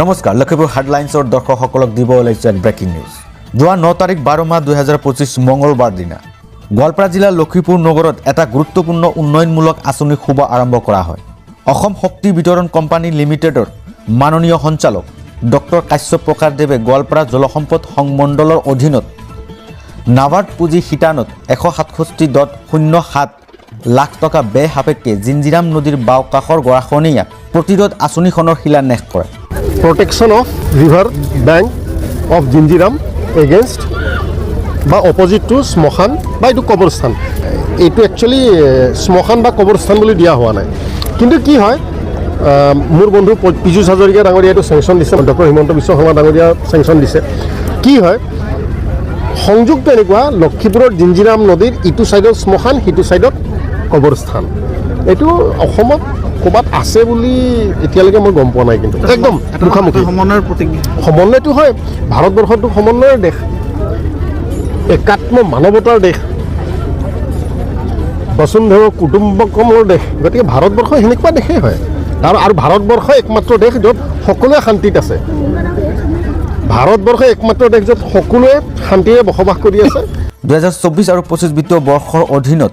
নমস্কাৰ, লখিমপুৰ হেডলাইন্সৰ দৰ্শকসকলক দিব ওলাইছোঁ এক ব্ৰেকিং নিউজ। যোৱা 9 তাৰিখ 12 মাহ 2025 মঙলবাৰ দিনা গোৱালপাৰা জিলাৰ লখিমপুৰ নগৰত এটা গুৰুত্বপূৰ্ণ উন্নয়নমূলক আঁচনিৰ শুভ আৰম্ভ কৰা হয়। অসম শক্তি বিতৰণ কোম্পানী লিমিটেডৰ মাননীয় সঞ্চালক ডক্টৰ কাশ্যপ প্ৰকাশ দেৱে গোৱালপাৰা জলসম্পদ সংমণ্ডলৰ অধীনত নাবাৰ্ড পুঁজি শিতানত 167.07 লাখ টকা ব্যয় সাপেক্ষে জিঞ্জিৰাম নদীৰ বাওকাষৰ গৰাখহনীয়া প্ৰতিৰোধ আঁচনিখনৰ শিলান্যাস কৰে। Protection of river bank of Jinjiram against বা অপজিট টু শ্মশান বা এইটো কবৰস্থান। এইটো একচুৱেলি শ্মশান বা কবৰস্থান বুলি দিয়া হোৱা নাই। কিন্তু কি হয়, মোৰ বন্ধু পীযুষ হাজৰিকা ডাঙৰীয়া এইটো চেংচন দিছে, ডক্টৰ হিমন্ত বিশ্ব শৰ্মা ডাঙৰীয়া চেংচন দিছে। কি হয়, সংযোগটো এনেকুৱা, লক্ষীপুৰৰ জিঞ্জিৰাম নদীৰ ইটো ছাইডত শ্মশান, সিটো ছাইডত কবৰস্থান। এইটো অসমত ক'ৰবাত আছে বুলি এতিয়ালৈকে মই গম পোৱা নাই, কিন্তু একদম মুখামুখি। সমন্বয়ৰ প্ৰতীক। সমন্বয়টো হয়, ভাৰতবৰ্ষটো সমন্বয়ৰ দেশ, একাত্ম মানৱতাৰ দেশ, বসুন্ধৈৱ কুটুম্বকমৰ দেশ। গতিকে ভাৰতবৰ্ষ সেনেকুৱা দেশেই হয় আৰু আৰু ভাৰতবৰ্ষ একমাত্ৰ দেশ য'ত সকলোৱে শান্তিত আছে। ভাৰতবৰ্ষ একমাত্ৰ দেশ য'ত সকলোৱে শান্তিৰে বসবাস কৰি আছে। 2024 আৰু 25 বিত্তীয় বৰ্ষৰ অধীনত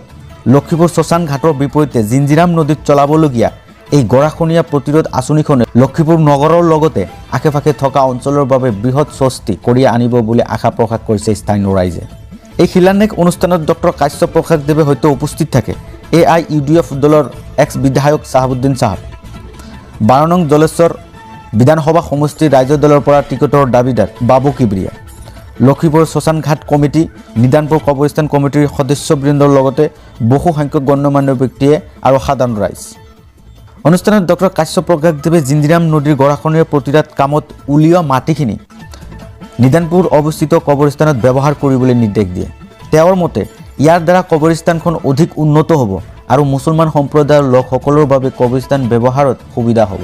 লক্ষীপুৰ শ্মশান ঘাটৰ বিপৰীতে জিঞ্জিৰাম নদীত চলাবলগীয়া এই গৰাখহনীয়া প্ৰতিৰোধ আঁচনিখনে লক্ষীপুৰ নগৰৰ লগতে আশে পাশে থকা অঞ্চলৰ বাবে বৃহৎ স্বস্তি কঢ়িয়াই আনিব বুলি আশা প্ৰকাশ কৰিছে স্থানীয় ৰাইজে। এই শিলান্যাস অনুষ্ঠানত ডক্টৰ কাশ্যপ প্ৰকাশ দেৱে সৈতে উপস্থিত থাকে এ I U D F দলৰ এক্স বিধায়ক চাহাবুদ্দিন চাহাব, 12 নং জলেশ্বৰ বিধানসভা সমষ্টিৰ ৰাইজৰ দলৰ পৰা টিকটৰ দাবীদাৰ বাবু কিবৰিয়া, লক্ষীপুৰ শ্মশানঘাট কমিটি, নিদানপুৰ কবৰস্থান কমিটিৰ সদস্যবৃন্দৰ লগতে বহু সংখ্যক গণ্যমান্য ব্যক্তিয়ে আৰু সাধাৰণ ৰাইজ। অনুষ্ঠানত ডক্টৰ কাশ্যপ প্ৰকাশ দেৱে জিঞ্জিৰাম নদীৰ গৰাখহনীয়া প্ৰতিৰোধ কামত উলিওৱা মাটিখিনি নিদানপুৰ অৱস্থিত কবৰস্থানত ব্যৱহাৰ কৰিবলৈ নিৰ্দেশ দিয়ে। তেওঁৰ মতে ইয়াৰ দ্বাৰা কবৰস্থানখন অধিক উন্নত হ'ব আৰু মুছলমান সম্প্ৰদায়ৰ লোকসকলৰ বাবে কবৰস্থান ব্যৱহাৰত সুবিধা হ'ব।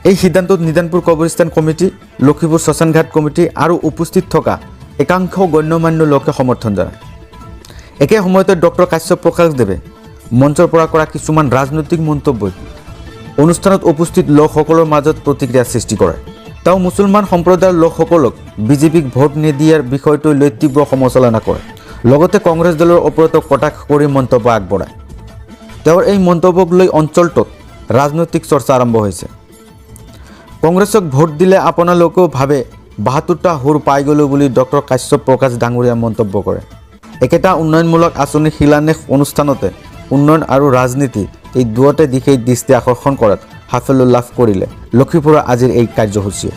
এই সিদ্ধান্তত নিদানপুৰ কবৰস্থান কমিটি, লক্ষীপুৰ শ্মশানঘাট কমিটি আৰু উপস্থিত থকা একাংশ গণ্যমান্য লোকে সমৰ্থন জনায়। একে সময়তে ডক্টৰ কাশ্যপ প্ৰকাশ দেৱে মঞ্চৰ পৰা কৰা কিছুমান ৰাজনৈতিক মন্তব্যই অনুষ্ঠানত উপস্থিত লোকসকলৰ মাজত প্ৰতিক্ৰিয়াৰ সৃষ্টি কৰে। তেওঁ মুছলমান সম্প্ৰদায়ৰ লোকসকলক বিজেপিক ভোট নিদিয়াৰ বিষয়টো লৈ তীব্ৰ সমালোচনা কৰে। লগতে কংগ্ৰেছ দলৰ ওপৰতো কটাক্ষ কৰি মন্তব্য আগবঢ়ায়। তেওঁৰ এই মন্তব্যক লৈ অঞ্চলটোত ৰাজনৈতিক চৰ্চা আৰম্ভ হৈছে। কংগ্ৰেছক ভোট দিলে আপোনালোকেও ভাবে 72টা হুৰ পাই গ'লো বুলি ডক্টৰ কাশ্যপ প্ৰকাশ ডাঙৰীয়া মন্তব্য কৰে। একেটা উন্নয়নমূলক আঁচনিৰ শিলান্যাস অনুষ্ঠানতে উন্নয়ন আৰু ৰাজনীতি এই দুয়োটা দিশেই দৃষ্টি আকৰ্ষণ কৰাত সাফল্য লাভ কৰিলে লক্ষীপুৰৰ আজিৰ এই কাৰ্যসূচীয়ে।